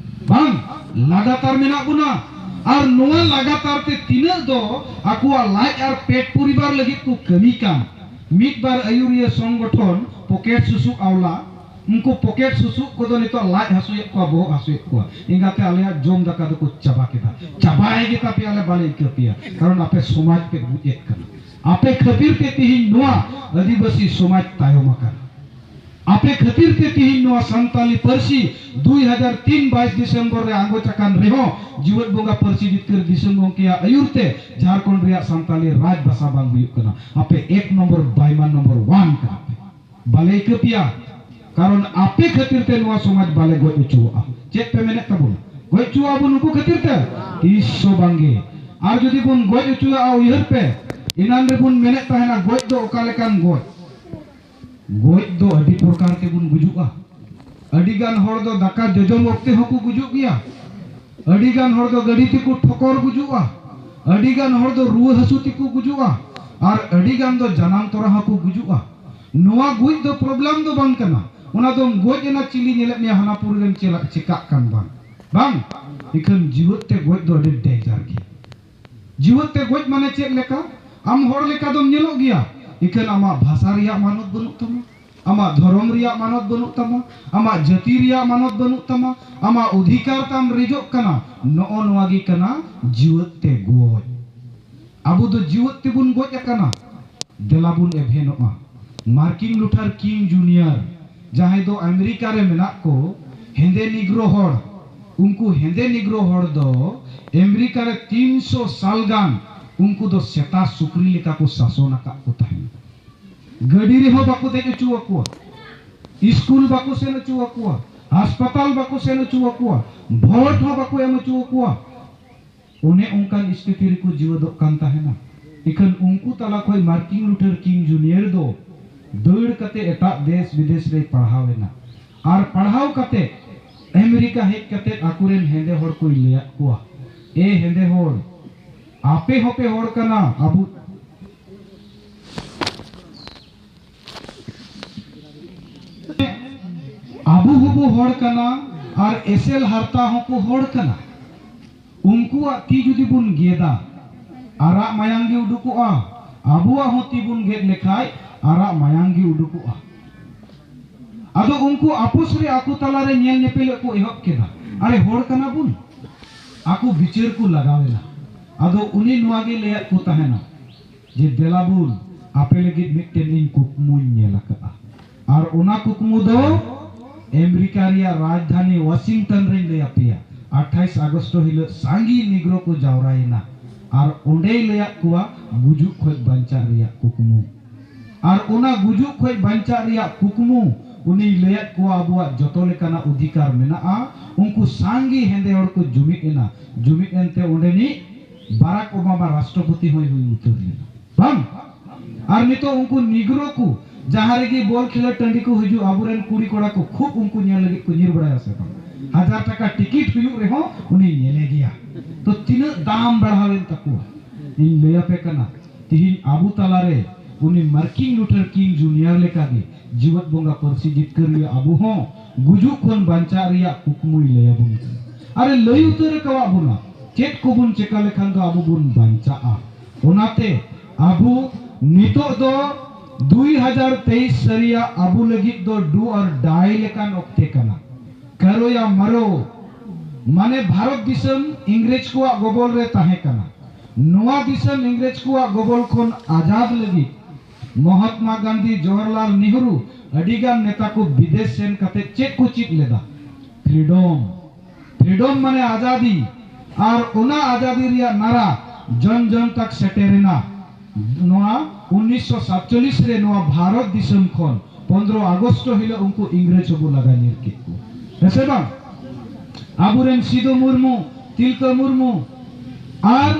ᱵᱟᱝ, ᱞᱟᱜᱟᱛᱟᱨ ᱢᱮᱱᱟᱜ ᱵᱚᱱᱟ᱾ ᱟᱨ ᱱᱚᱣᱟ ᱞᱟᱜᱟᱛᱟᱨ ᱛᱮ ᱛᱤᱱᱟᱹᱜ ᱫᱚ ᱟᱠᱚᱣᱟᱜ ᱞᱟᱡ ᱟᱨ ᱯᱮᱴ ᱯᱚᱨᱤᱵᱟᱨ ᱞᱟᱹᱜᱤᱫ ᱠᱚ ᱠᱟᱹᱢᱤ ᱠᱟᱱ, ᱢᱤᱫ ᱵᱟᱨ ᱟᱹᱭᱩᱨᱤᱭᱟᱹ ᱥᱚᱝᱜᱚᱴᱷᱚᱱ ᱯᱚᱠᱮᱴ ᱥᱩᱥᱩᱜ ᱟᱣᱞᱟ, ᱩᱱᱠᱩ ᱯᱚᱠᱮᱴ ᱥᱩᱥᱩᱜ ᱠᱚᱫᱚ ᱱᱤᱛᱚᱜ ᱞᱟᱡ ᱦᱟᱹᱥᱩᱭᱮᱫ ᱠᱚᱣᱟ, ᱵᱚᱦᱚᱜ ᱦᱟᱹᱥᱩᱭᱮᱫ ᱠᱚᱣᱟ, ᱮᱸᱜᱟᱛᱮ ᱟᱞᱮᱭᱟᱜ ᱡᱚᱢ ᱫᱟᱠᱟ ᱫᱚᱠᱚ ᱪᱟᱵᱟ ᱠᱮᱫᱟ᱾ ᱪᱟᱵᱟᱭ ᱜᱮ ᱛᱟᱯᱮᱭᱟ, ᱟᱞᱮ ᱵᱟᱞᱮ ᱟᱹᱭᱠᱟᱹᱣ ᱯᱮᱭᱟ, ᱠᱟᱨᱚᱱ ᱟᱯᱮ ᱥᱚᱢᱟᱡᱽ ᱯᱮ ᱜᱩᱡ ᱮᱫ ᱠᱟᱱᱟ᱾ ᱟᱯᱮ ᱠᱷᱟᱹᱛᱤᱨ ᱛᱮ ᱛᱤᱦᱤᱧ ᱱᱚᱣᱟ ᱟᱹᱫᱤᱵᱟᱹᱥᱤ ᱥᱚᱢᱟᱡᱽ ᱛᱟᱭᱚᱢ ᱟᱠᱟᱱᱟ᱾ ᱟᱯᱮ ᱠᱷᱟᱹᱛᱤᱨ ᱛᱮ ᱛᱤᱦᱤᱧ ᱱᱚᱣᱟ ᱥᱟᱱᱛᱟᱞᱤ ᱯᱟᱹᱨᱥᱤ ᱫᱩᱭ ᱦᱟᱡᱟᱨ ᱛᱤᱱ ᱵᱟᱭᱤᱥ ᱰᱤᱥᱮᱢᱵᱚᱨ ᱨᱮ ᱟᱸᱜᱚᱪ ᱟᱠᱟᱱ ᱨᱮᱦᱚᱸ, ᱡᱤᱣᱮᱫ ᱵᱚᱸᱜᱟ ᱯᱟᱹᱨᱥᱤ ᱡᱤᱛᱠᱟᱹᱨ ᱫᱤᱥᱚᱢ ᱜᱚᱢᱠᱮᱭᱟᱜ ᱟᱹᱭᱩᱨ ᱛᱮ ᱡᱷᱟᱲᱠᱷᱚᱸᱰ ᱨᱮᱭᱟᱜ ᱥᱟᱱᱛᱟᱞᱤ ᱨᱟᱡᱽ ᱵᱷᱟᱥᱟ ᱵᱟᱝ ᱦᱩᱭᱩᱜ ᱠᱟᱱᱟ᱾ ᱟᱯᱮ ᱮᱠ ᱱᱚᱢᱵᱚᱨ ᱵᱟᱭᱢᱟᱱ ᱱᱚᱢᱵᱚᱨ ᱚᱣᱟᱱ ᱠᱟᱱᱟ ᱯᱮ᱾ ᱵᱟᱞᱮ ᱟᱹᱭᱠᱟᱹ ᱯᱮᱭᱟ, ᱠᱟᱨᱚᱱ ᱟᱯᱮ ᱠᱷᱟᱹᱛᱤᱨ ᱛᱮ ᱱᱚᱣᱟ ᱥᱚᱢᱟᱡᱽ ᱵᱟᱞᱮ ᱜᱚᱡ ᱦᱚᱪᱚᱣᱟᱜᱼᱟ᱾ ᱪᱮᱫ ᱯᱮ ᱢᱮᱱᱮᱫ ᱛᱟᱵᱚᱱᱟ? ᱜᱚᱡ ᱦᱚᱪᱚᱣᱟᱜᱼᱟ ᱵᱚᱱ ᱱᱩᱠᱩ ᱠᱷᱟᱹᱛᱤᱨ ᱛᱮ? ᱛᱤᱥ ᱦᱚᱸ ᱵᱟᱝᱜᱮ᱾ ᱟᱨ ᱡᱩᱫᱤ ᱵᱚᱱ ᱜᱚᱡ ᱦᱚᱪᱚᱣᱟᱜᱼᱟ, ᱩᱭᱦᱟᱹᱨ ᱯᱮ, ᱮᱱᱟᱱ ᱨᱮᱵᱚᱱ ᱢᱮᱱᱮᱫ ᱛᱟᱦᱮᱱᱟ, ᱜᱚᱡ ᱫᱚ ᱚᱠᱟ ᱞᱮᱠᱟᱱ ᱜᱚᱡ? ᱜᱚᱡ ᱫᱚ ᱟᱹᱰᱤ ᱯᱨᱚᱠᱟᱨ ᱛᱮᱵᱚᱱ ᱜᱩᱡᱩᱜᱼᱟ᱾ ᱟᱹᱰᱤ ᱜᱟᱱ ᱦᱚᱲ ᱫᱚ ᱫᱟᱠᱟ ᱡᱚᱡᱚᱢ ᱚᱠᱛᱮ ᱦᱚᱸᱠᱚ ᱜᱩᱡᱩᱜ ᱜᱮᱭᱟ᱾ ᱟᱹᱰᱤ ᱜᱟᱱ ᱦᱚᱲ ᱫᱚ ᱜᱟᱹᱰᱤ ᱛᱮᱠᱚ ᱴᱷᱚᱠᱚᱨ ᱜᱩᱡᱩᱜᱼᱟ᱾ ᱟᱹᱰᱤ ᱜᱟᱱ ᱦᱚᱲ ᱫᱚ ᱨᱩᱣᱟᱹ ᱦᱟᱹᱥᱩ ᱛᱮᱠᱚ ᱜᱩᱡᱩᱜᱼᱟ᱾ ᱟᱨ ᱟᱹᱰᱤ ᱜᱟᱱ ᱫᱚ ᱡᱟᱱᱟᱢ ᱛᱚᱨᱟ ᱦᱚᱸᱠᱚ ᱜᱩᱡᱩᱜᱼᱟ᱾ ᱱᱚᱣᱟ ᱜᱩᱡ ᱫᱚ ᱯᱨᱚᱵᱞᱮᱢ ᱫᱚ ᱵᱟᱝ ᱠᱟᱱᱟ᱾ ᱚᱱᱟ ᱫᱚᱢ ᱜᱚᱡ ᱮᱱᱟ, ᱪᱤᱞᱤ ᱧᱮᱞᱮᱫ ᱢᱮᱭᱟ ᱦᱟᱱᱟ ᱯᱩᱨᱤ ᱨᱮᱢ ᱪᱮᱞᱟᱜ, ᱪᱮᱠᱟᱜ ᱠᱟᱱ ᱵᱟᱝ? ᱵᱟᱝ᱾ ᱤᱠᱷᱟᱹᱱ ᱡᱤᱣᱮᱫ ᱛᱮ ᱜᱚᱡ ᱫᱚ ᱟᱹᱰᱤ ᱰᱮᱧᱡᱟᱨ ᱜᱮᱭᱟ᱾ ᱡᱤᱣᱮᱫ ᱛᱮ ᱜᱚᱡ ᱢᱟᱱᱮ ᱪᱮᱫ ᱞᱮᱠᱟ? ᱟᱢ ᱦᱚᱲ ᱞᱮᱠᱟ ᱫᱚᱢ ᱧᱮᱞᱚᱜ ᱜᱮᱭᱟ, ᱤᱠᱷᱟᱹᱱ ᱟᱢᱟᱜ ᱵᱷᱟᱥᱟ ᱨᱮᱭᱟᱜ ᱢᱟᱱᱚᱛ ᱵᱟᱹᱱᱩᱜ ᱛᱟᱢᱟ, ᱟᱢᱟᱜ ᱫᱷᱚᱨᱚᱢ ᱨᱮᱭᱟᱜ ᱢᱟᱱᱚᱛ ᱵᱟᱹᱱᱩᱜ ᱛᱟᱢᱟ, ᱟᱢᱟᱜ ᱡᱟᱹᱛᱤ ᱨᱮᱭᱟᱜ ᱢᱟᱱᱚᱛ ᱵᱟᱹᱱᱩᱜ ᱛᱟᱢᱟ, ᱟᱢᱟᱜ ᱚᱫᱷᱤᱠᱟᱨ ᱛᱟᱢ ᱨᱮᱡᱚᱜ ᱠᱟᱱᱟ᱾ ᱱᱚᱜᱼᱚ ᱱᱚᱣᱟ ᱜᱮ ᱠᱟᱱᱟ ᱡᱤᱣᱮᱫ ᱛᱮ ᱜᱚᱡ᱾ ᱟᱵᱚ ᱫᱚ ᱡᱤᱣᱮᱫ ᱛᱮᱵᱚᱱ ᱜᱚᱡ ᱟᱠᱟᱱᱟ᱾ ᱫᱮᱞᱟ ᱵᱚᱱ ᱮᱵᱷᱮᱱᱚᱜᱼᱟ᱾ ᱢᱟᱨᱴᱤᱱ ᱞᱩᱛᱷᱟᱨ ᱠᱤᱝ ᱡᱩᱱᱤᱭᱟᱨ, ᱡᱟᱦᱟᱸᱭ ᱫᱚ ᱟᱢᱮᱨᱤᱠᱟ ᱨᱮ ᱢᱮᱱᱟᱜ ᱠᱚ, ᱦᱮᱸᱫᱮ ᱱᱤᱜᱽᱨᱳ ᱦᱚᱲ, ᱩᱱᱠᱩ ᱦᱮᱸᱫᱮ ᱱᱤᱜᱽᱨᱳ ᱦᱚᱲ ᱫᱚ ᱟᱢᱮᱨᱤᱠᱟ ᱨᱮ ᱛᱤᱱᱥᱚ ᱥᱟᱞ ᱜᱟᱱ ᱩᱱᱠᱩ ᱫᱚ ᱥᱮᱛᱟ ᱥᱩᱠᱨᱤ ᱞᱮᱠᱟ ᱠᱚ ᱥᱟᱥᱚᱱ ᱟᱠᱟᱫ ᱠᱚ ᱛᱟᱦᱮᱸᱱᱟ᱾ ᱜᱟᱹᱰᱤ ᱨᱮᱦᱚᱸ ᱵᱟᱠᱚ ᱫᱮᱡ ᱦᱚᱪᱚ ᱟᱠᱚᱣᱟ, ᱥᱠᱩᱞ ᱵᱟᱠᱚ ᱥᱮᱱ ᱦᱚᱪᱚ ᱟᱠᱚᱣᱟ, ᱦᱟᱥᱯᱟᱛᱟᱞ ᱵᱟᱠᱚ ᱥᱮᱱ ᱦᱚᱪᱚ ᱟᱠᱚᱣᱟ, ᱵᱷᱳᱴ ᱦᱚᱸ ᱵᱟᱠᱚ ᱮᱢ ᱦᱚᱪᱚ ᱟᱠᱚᱣᱟ᱾ ᱚᱱᱮ ᱚᱱᱠᱟᱱ ᱥᱛᱷᱤᱛᱤ ᱨᱮᱠᱚ ᱡᱤᱣᱮᱫᱚᱜ ᱠᱟᱱ ᱛᱟᱦᱮᱱᱟ᱾ ᱤᱠᱷᱟᱹᱱ ᱩᱱᱠᱩ ᱛᱟᱞᱟ ᱠᱷᱚᱱ ᱢᱟᱨᱴᱤᱱ ᱞᱩᱛᱷᱟᱨ ᱠᱤᱝ ᱡᱩᱱᱤᱭᱟᱨ ᱫᱚ ᱫᱟᱹᱲ ᱠᱟᱛᱮ ᱮᱴᱟᱜ ᱫᱮᱥ ᱵᱤᱫᱮᱥ ᱨᱮᱭ ᱯᱟᱲᱦᱟᱣ ᱮᱱᱟ᱾ ᱟᱨ ᱯᱟᱲᱦᱟᱣ ᱠᱟᱛᱮ ᱟᱢᱮᱨᱤᱠᱟ ᱦᱮᱡ ᱠᱟᱛᱮ ᱟᱠᱚᱨᱮᱱ ᱦᱮᱸᱫᱮ ᱦᱚᱲ ᱠᱚᱭ ᱞᱟᱹᱭᱟᱫ ᱠᱚᱣᱟ, "ᱮ ᱦᱮᱸᱫᱮ ᱦᱚᱲ, ᱟᱯᱮ ᱦᱚᱸᱯᱮ ᱦᱚᱲ ᱠᱟᱱᱟ, ᱟᱵᱚ ᱟᱵᱚ ᱦᱚᱸᱵᱚ ᱦᱚᱲ ᱠᱟᱱᱟ, ᱟᱨ ᱮᱥᱮᱞ ᱦᱟᱨᱛᱟ ᱦᱚᱸᱠᱚ ᱦᱚᱲ ᱠᱟᱱᱟ, ᱩᱱᱠᱩᱣᱟᱜ ᱛᱤ ᱡᱩᱫᱤ ᱵᱚᱱ ᱜᱮᱫᱟ, ᱟᱨᱟᱜ ᱢᱟᱭᱟᱝ ᱜᱮ ᱩᱰᱩᱠᱚᱜᱼᱟ᱾ ᱟᱵᱚᱣᱟᱜ ᱦᱚᱸ ᱛᱤ ᱵᱚᱱ ᱜᱮᱫ ᱞᱮᱠᱷᱟᱡ ᱟᱨᱟᱜ ᱢᱟᱭᱟᱝ ᱜᱮ ᱩᱰᱩᱠᱚᱜᱼᱟ᱾ ᱟᱫᱚ ᱩᱱᱠᱩ ᱟᱯᱚᱥ ᱨᱮ ᱟᱠᱚ ᱛᱟᱞᱟᱨᱮ ᱧᱮᱞ ᱧᱮᱯᱮᱞᱚᱜ ᱠᱚ ᱮᱦᱚᱵ ᱠᱮᱫᱟ᱾ ᱟᱨᱮ, ᱦᱚᱲ ᱠᱟᱱᱟ ᱵᱚᱱ? ᱟᱠᱚ ᱵᱤᱪᱟᱹᱨ ᱠᱚ ᱞᱟᱜᱟᱣ ᱮᱱᱟ᱾ ᱟᱫᱚ ᱩᱱᱤ ᱱᱚᱣᱟ ᱜᱮ ᱞᱟᱹᱭᱟᱫ ᱠᱚ ᱛᱟᱦᱮᱱᱟ ᱡᱮ, ᱫᱮᱞᱟ ᱵᱚᱱ, ᱟᱯᱮ ᱞᱟᱹᱜᱤᱫ ᱢᱤᱫᱴᱮᱱ ᱤᱧ ᱠᱩᱠᱢᱩᱧ ᱧᱮᱞ ᱟᱠᱟᱫᱼᱟ᱾ ᱟᱨ ᱚᱱᱟ ᱠᱩᱠᱢᱩ ᱫᱚ ᱟᱢᱮᱨᱤᱠᱟ ᱨᱮᱭᱟᱜ ᱨᱟᱡᱽᱫᱷᱟᱱᱤ ᱣᱟᱥᱤᱝᱴᱚᱱ ᱨᱮᱧ ᱞᱟᱹᱭ ᱟᱯᱮᱭᱟ᱾ ᱟᱴᱷᱟᱭᱤᱥ ᱟᱜᱚᱥᱴ ᱦᱤᱞᱳᱜ ᱥᱟᱸᱜᱮ ᱱᱤᱜᱽᱨᱳ ᱠᱚ ᱡᱟᱣᱨᱟᱭᱮᱱᱟ᱾ ᱟᱨ ᱚᱸᱰᱮᱭ ᱞᱟᱹᱭᱟᱫ ᱠᱚᱣᱟ ᱜᱩᱡᱩᱜ ᱠᱷᱚᱱ ᱵᱟᱧᱪᱟᱜ ᱨᱮᱭᱟᱜ ᱠᱩᱠᱢᱩ᱾ ᱟᱨ ᱚᱱᱟ ᱜᱩᱡᱩᱜ ᱠᱷᱚᱱ ᱵᱟᱧᱪᱟᱜ ᱨᱮᱭᱟᱜ ᱠᱩᱠᱢᱩ ᱩᱱᱤᱭ ᱞᱟᱹᱭᱟᱫ ᱠᱚᱣᱟ, ᱟᱵᱚᱣᱟᱜ ᱡᱚᱛᱚ ᱞᱮᱠᱟᱱᱟᱜ ᱚᱫᱷᱤᱠᱟᱨ ᱢᱮᱱᱟᱜᱼᱟ᱾ ᱩᱱᱠᱩ ᱥᱟᱸᱜᱮ ᱦᱮᱸᱫᱮ ᱦᱚᱲ ᱠᱚ ᱡᱩᱢᱤᱫ ᱮᱱᱟ᱾ ᱡᱩᱢᱤᱫ ᱮᱱᱛᱮ ᱚᱸᱰᱮᱱᱤᱡ ᱵᱟᱨᱟᱠ ᱳᱵᱟᱢᱟ ᱨᱟᱥᱴᱨᱚᱯᱚᱛᱤ ᱦᱚᱸᱭ ᱦᱩᱭ ᱩᱛᱟᱹᱨ ᱞᱮᱱᱟ᱾ ᱵᱟᱝ? ᱟᱨ ᱱᱤᱛᱚᱜ ᱩᱱᱠᱩ ᱱᱤᱜᱽᱨᱳ ᱠᱚ ᱡᱟᱦᱟᱸ ᱨᱮᱜᱮ ᱵᱚᱞ ᱠᱷᱮᱞᱳᱰ ᱴᱟᱺᱰᱤ ᱠᱚ ᱦᱤᱡᱩᱜ, ᱟᱵᱚᱨᱮᱱ ᱠᱩᱲᱤ ᱠᱚᱲᱟ ᱠᱚ ᱠᱷᱩᱵ ᱩᱱᱠᱩ ᱧᱮᱞ ᱞᱟᱹᱜᱤᱫ ᱠᱚ ᱧᱤᱨ ᱵᱟᱲᱟᱭᱟ ᱥᱮ ᱵᱟᱝ? ᱦᱟᱡᱟᱨ ᱴᱟᱠᱟ ᱴᱤᱠᱤᱴ ᱦᱩᱭᱩᱜ ᱨᱮᱦᱚᱸ ᱩᱱᱤ ᱧᱮᱞᱮ ᱜᱮᱭᱟ᱾ ᱛᱚ ᱛᱤᱱᱟᱹᱜ ᱫᱟᱢ ᱵᱟᱲᱦᱟᱣᱮᱱ ᱛᱟᱠᱚᱣᱟ? ᱤᱧ ᱞᱟᱹᱭ ᱟᱯᱮ ᱠᱟᱱᱟ, ᱛᱤᱦᱤᱧ ᱟᱵᱚ ᱛᱟᱞᱟᱨᱮ ᱩᱱᱤ ᱢᱟᱨᱴᱤᱱ ᱞᱩᱛᱷᱟᱨ ᱠᱤᱝ ᱡᱩᱱᱤᱭᱟᱨ ᱞᱮᱠᱟᱜᱮ ᱡᱤᱣᱮᱫ ᱵᱚᱸᱜᱟ ᱯᱟᱹᱨᱥᱤ ᱡᱤᱛᱠᱟᱹᱨᱤᱭᱟᱹ ᱟᱵᱚ ᱦᱚᱸ ᱜᱩᱡᱩᱜ ᱠᱷᱚᱱ ᱵᱟᱧᱪᱟᱜ ᱨᱮᱭᱟᱜ ᱠᱩᱠᱢᱩᱭ ᱞᱟᱹᱭ ᱟᱵᱚᱱ ᱠᱟᱱᱟ᱾ ᱟᱨᱮ ᱞᱟᱹᱭ ᱩᱛᱟᱹᱨ ᱟᱠᱟᱣᱟᱫ ᱵᱚᱱᱟ ᱪᱮᱫ ᱠᱚᱵᱚᱱ ᱪᱮᱠᱟ ᱞᱮᱠᱷᱟᱱ ᱫᱚ ᱟᱵᱚ ᱵᱚᱱ ᱵᱟᱧᱪᱟᱜᱼᱟ᱾ ᱚᱱᱟᱛᱮ ᱟᱵᱚ ᱱᱤᱛᱚᱜ ᱫᱚ ᱫᱩᱭ ᱦᱟᱡᱟᱨ ᱛᱮᱭᱤᱥ ᱥᱟᱹᱨᱤᱭᱟᱜ ᱟᱵᱚ ᱞᱟᱹᱜᱤᱫ ᱫᱚ do or die ᱞᱮᱠᱟᱱ ᱚᱠᱛᱮ ᱠᱟᱱᱟ᱾ ᱠᱟᱨᱳ ᱭᱟ ᱢᱟᱨᱳ, ᱢᱟᱱᱮ ᱵᱷᱟᱨᱚᱛ ᱫᱤᱥᱚᱢ ᱤᱝᱨᱮᱡᱽ ᱠᱚᱣᱟᱜ ᱜᱚᱵᱚᱞ ᱨᱮ ᱛᱟᱦᱮᱸ ᱠᱟᱱᱟ᱾ ᱱᱚᱣᱟ ᱫᱤᱥᱚᱢ ᱤᱝᱨᱮᱡᱽ ᱠᱚᱣᱟᱜ ᱜᱚᱵᱚᱞ ᱠᱷᱚᱱ ᱟᱡᱟᱫ ᱞᱟᱹᱜᱤᱫ ᱢᱚᱦᱟᱛᱢᱟ ᱜᱟᱱᱫᱷᱤ, ᱡᱚᱣᱟᱦᱚᱨᱞᱟᱞ ᱱᱮᱦᱨᱩ, ᱟᱹᱰᱤᱜᱟᱱ ᱱᱮᱛᱟ ᱠᱚ ᱵᱤᱫᱮᱥ ᱥᱮᱱ ᱠᱟᱛᱮ ᱪᱮᱫ ᱠᱚ ᱪᱮᱫ ᱞᱮᱫᱟ? ᱯᱷᱨᱤᱰᱚᱢ᱾ ᱯᱷᱨᱤᱰᱚᱢ ᱢᱟᱱᱮ ᱟᱡᱟᱫᱤ᱾ ᱟᱨ ᱚᱱᱟ ᱟᱡᱟᱫᱤ ᱨᱮᱭᱟᱜ ᱱᱟᱨᱟ ᱡᱚᱱ ᱡᱚᱱ ᱛᱟᱠ ᱥᱮᱴᱮᱨᱮᱱᱟ᱾ ᱱᱚᱣᱟ ᱩᱱᱤᱥᱥᱚ ᱥᱟᱛᱪᱚᱞᱞᱤᱥ ᱨᱮ ᱱᱚᱣᱟ ᱵᱷᱟᱨᱚᱛ ᱫᱤᱥᱚᱢ ᱠᱷᱚᱱ ᱯᱚᱱᱫᱽᱨᱚ ᱟᱜᱚᱥᱴ ᱦᱤᱞᱳᱜ ᱩᱱᱠᱩ ᱤᱝᱨᱮᱡᱽ ᱦᱚᱸᱠᱚ ᱞᱟᱜᱟ ᱧᱤᱨ ᱠᱮᱫ ᱠᱚᱣᱟ᱾ ᱦᱮᱸ ᱥᱮ ᱵᱟᱝ? ᱟᱵᱚᱨᱮᱱ ᱥᱤᱫᱩ ᱢᱩᱨᱢᱩ, ᱛᱤᱞᱠᱟᱹ ᱢᱩᱨᱢᱩ ᱟᱨ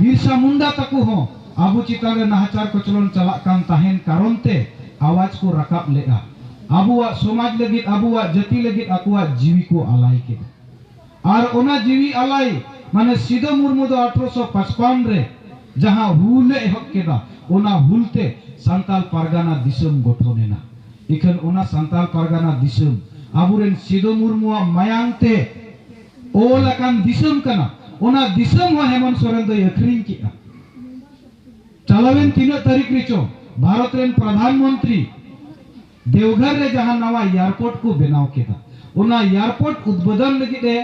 ᱵᱤᱨᱥᱟ ᱢᱩᱱᱰᱟ ᱛᱟᱠᱚ ᱦᱚᱸ ᱟᱵᱚ ᱪᱮᱛᱟᱱ ᱨᱮ ᱱᱟᱦᱟᱪᱟᱨ ᱠᱚᱪᱞᱚᱱ ᱪᱟᱞᱟᱜ ᱠᱟᱱ ᱛᱟᱦᱮᱱ ᱠᱟᱨᱚᱱ ᱛᱮ ᱟᱣᱟᱡᱽ ᱠᱚ ᱨᱟᱠᱟᱵ ᱞᱮᱫᱼᱟ᱾ ᱟᱵᱚᱣᱟᱜ ᱥᱚᱢᱟᱡᱽ ᱞᱟᱹᱜᱤᱫ, ᱟᱵᱚᱣᱟᱜ ᱡᱟᱹᱛᱤ ᱞᱟᱹᱜᱤᱫ ᱟᱠᱚᱣᱟᱜ ᱡᱤᱣᱤ ᱠᱚ ᱟᱞᱟᱭ ᱠᱮᱫᱟ᱾ ᱟᱨ ᱚᱱᱟ ᱡᱤᱣᱤ ᱟᱞᱟᱭ, ᱢᱟᱱᱮ ᱥᱤᱫᱩ ᱢᱩᱨᱢᱩ ᱫᱚ ᱟᱴᱷᱨᱚᱥᱚ ᱯᱟᱸᱪᱯᱟᱱᱱ ᱨᱮ ᱡᱟᱦᱟᱸ ᱦᱩᱞ ᱮ ᱮᱦᱚᱵ ᱠᱮᱫᱟ, ᱚᱱᱟ ᱦᱩᱞ ᱛᱮ ᱥᱟᱱᱛᱟᱞ ᱯᱟᱨᱜᱟᱱᱟ ᱫᱤᱥᱚᱢ ᱜᱚᱴᱷᱚᱱ ᱮᱱᱟ᱾ ᱤᱠᱷᱟᱹᱱ ᱚᱱᱟ ᱥᱟᱱᱛᱟᱞ ᱯᱟᱨᱜᱟᱱᱟ ᱫᱤᱥᱚᱢ ᱟᱵᱚᱨᱮᱱ ᱥᱤᱫᱩ ᱢᱩᱨᱢᱩᱣᱟᱜ ᱢᱟᱭᱟᱝ ᱛᱮ ᱚᱞ ᱟᱠᱟᱱ ᱫᱤᱥᱚᱢ ᱠᱟᱱᱟ᱾ ᱚᱱᱟ ᱫᱤᱥᱚᱢ ᱦᱚᱸ ᱦᱮᱢᱚᱱᱛ ᱥᱚᱨᱮᱱ ᱫᱚᱭ ᱟᱹᱠᱷᱨᱤᱧ ᱠᱮᱫᱼᱟ᱾ ᱪᱟᱞᱟᱣᱮᱱ ᱛᱤᱱᱟᱹᱜ ᱛᱟᱹᱨᱤᱠᱷ ᱨᱮᱪᱚ ᱵᱷᱟᱨᱚᱛ ᱨᱮᱱ ᱯᱨᱚᱫᱷᱟᱱ ᱢᱚᱱᱛᱨᱤ ᱫᱮᱣᱜᱷᱚᱨ ᱨᱮ ᱡᱟᱦᱟᱸ ᱱᱟᱣᱟ ᱮᱭᱟᱨᱯᱳᱨᱴ ᱠᱚ ᱵᱮᱱᱟᱣ ᱠᱮᱫᱟ, ᱚᱱᱟ ᱮᱭᱟᱨᱯᱳᱨᱴ ᱩᱫᱵᱳᱫᱚᱱ ᱞᱟᱹᱜᱤᱫ ᱮ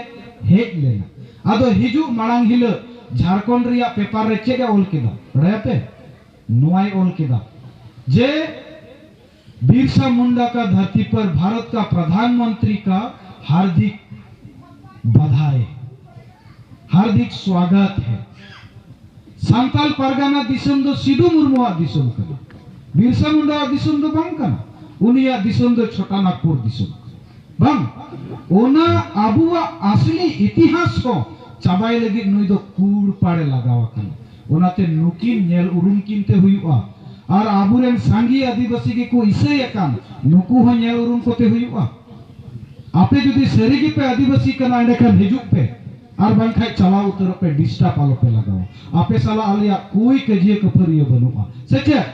ᱦᱮᱡ ᱞᱮᱱᱟ᱾ ᱟᱫᱚ ᱦᱤᱡᱩᱜ ᱢᱟᱲᱟᱝ ᱦᱤᱞᱳᱜ ᱡᱷᱟᱲᱠᱷᱚᱸᱰ ᱨᱮᱭᱟᱜ ᱯᱮᱯᱟᱨ ᱨᱮ ᱪᱮᱫ ᱮ ᱚᱞ ᱠᱮᱫᱟ ᱵᱟᱲᱟᱭᱟᱯᱮ? ᱱᱚᱣᱟᱭ ᱚᱞ ᱠᱮᱫᱟ ᱡᱮ ᱵᱤᱨᱥᱟ ᱢᱩᱱᱰᱟ ᱠᱟ ᱫᱷᱟᱹᱨᱛᱤ ᱯᱟᱨ ᱵᱷᱟᱨᱚᱛ ᱠᱟ ᱯᱨᱚᱫᱷᱟᱱ ᱢᱚᱱᱛᱨᱤ ᱠᱟ ᱦᱟᱨᱫᱤᱠ ᱵᱟᱫᱷᱟᱭ, ᱦᱟᱨᱫᱤᱠ ᱥᱣᱟᱜᱟᱛ ᱦᱮ᱾ ᱥᱟᱱᱛᱟᱞ ᱯᱟᱨᱜᱟᱱᱟ ᱫᱤᱥᱚᱢ ᱫᱚ ᱥᱤᱫᱩ ᱢᱩᱨᱢᱩᱣᱟᱜ ᱫᱤᱥᱚᱢ ᱠᱟᱱᱟ, ᱵᱤᱨᱥᱟ ᱢᱩᱱᱰᱟᱣᱟᱜ ᱫᱤᱥᱚᱢ ᱫᱚ ᱵᱟᱝ ᱠᱟᱱᱟ᱾ ᱩᱱᱤᱭᱟᱜ ᱫᱤᱥᱚᱢ ᱫᱚ ᱪᱷᱳᱴᱟ ᱱᱟᱜᱽᱯᱩᱨ ᱫᱤᱥᱚᱢ ᱠᱟᱱᱟ᱾ ᱵᱟᱝ, ᱚᱱᱟ ᱟᱵᱚᱣᱟᱜ ᱟᱥᱞᱤ ᱤᱛᱤᱦᱟᱥ ᱦᱚᱸ ᱪᱟᱵᱟᱭ ᱞᱟᱹᱜᱤᱫ ᱱᱩᱭ ᱫᱚ ᱠᱩᱲ ᱯᱟᱲᱮ ᱞᱟᱜᱟᱣ ᱟᱠᱟᱱᱟ᱾ ᱚᱱᱟᱛᱮ ᱱᱩᱠᱤᱱ ᱧᱮᱞ ᱩᱨᱩᱢ ᱠᱤᱱ ᱛᱮ ᱦᱩᱭᱩᱜᱼᱟ᱾ ᱟᱨ ᱟᱵᱚᱨᱮᱱ ᱥᱟᱸᱜᱮ ᱟᱹᱫᱤᱵᱟᱹᱥᱤ ᱜᱮᱠᱚ ᱤᱥᱟᱹᱭ ᱟᱠᱟᱱ, ᱱᱩᱠᱩ ᱦᱚᱸ ᱧᱮᱞ ᱩᱨᱩᱢ ᱠᱚᱛᱮ ᱦᱩᱭᱩᱜᱼᱟ᱾ ᱟᱯᱮ ᱡᱩᱫᱤ ᱥᱟᱹᱨᱤ ᱜᱮᱯᱮ ᱟᱹᱫᱤᱵᱟᱹᱥᱤ ᱠᱟᱱᱟ, ᱮᱸᱰᱮᱠᱷᱟᱱ ᱦᱤᱡᱩᱜ ᱯᱮ, ᱟᱨ ᱵᱟᱝᱠᱷᱟᱡ ᱪᱟᱞᱟᱣ ᱩᱛᱟᱹᱨᱚᱜ ᱯᱮ, ᱰᱤᱥᱴᱟᱨᱵ ᱟᱞᱚᱯᱮ ᱞᱟᱜᱟᱣᱟ᱾ ᱟᱯᱮ ᱥᱟᱞᱟᱜ ᱟᱞᱮᱭᱟᱜ ᱠᱳᱭ ᱠᱟᱹᱡᱤᱭᱟᱹ ᱠᱟᱹᱯᱷᱟᱹᱨᱤᱭᱟᱹ ᱵᱟᱹᱱᱩᱜᱼᱟ, ᱥᱮ ᱪᱮᱫ?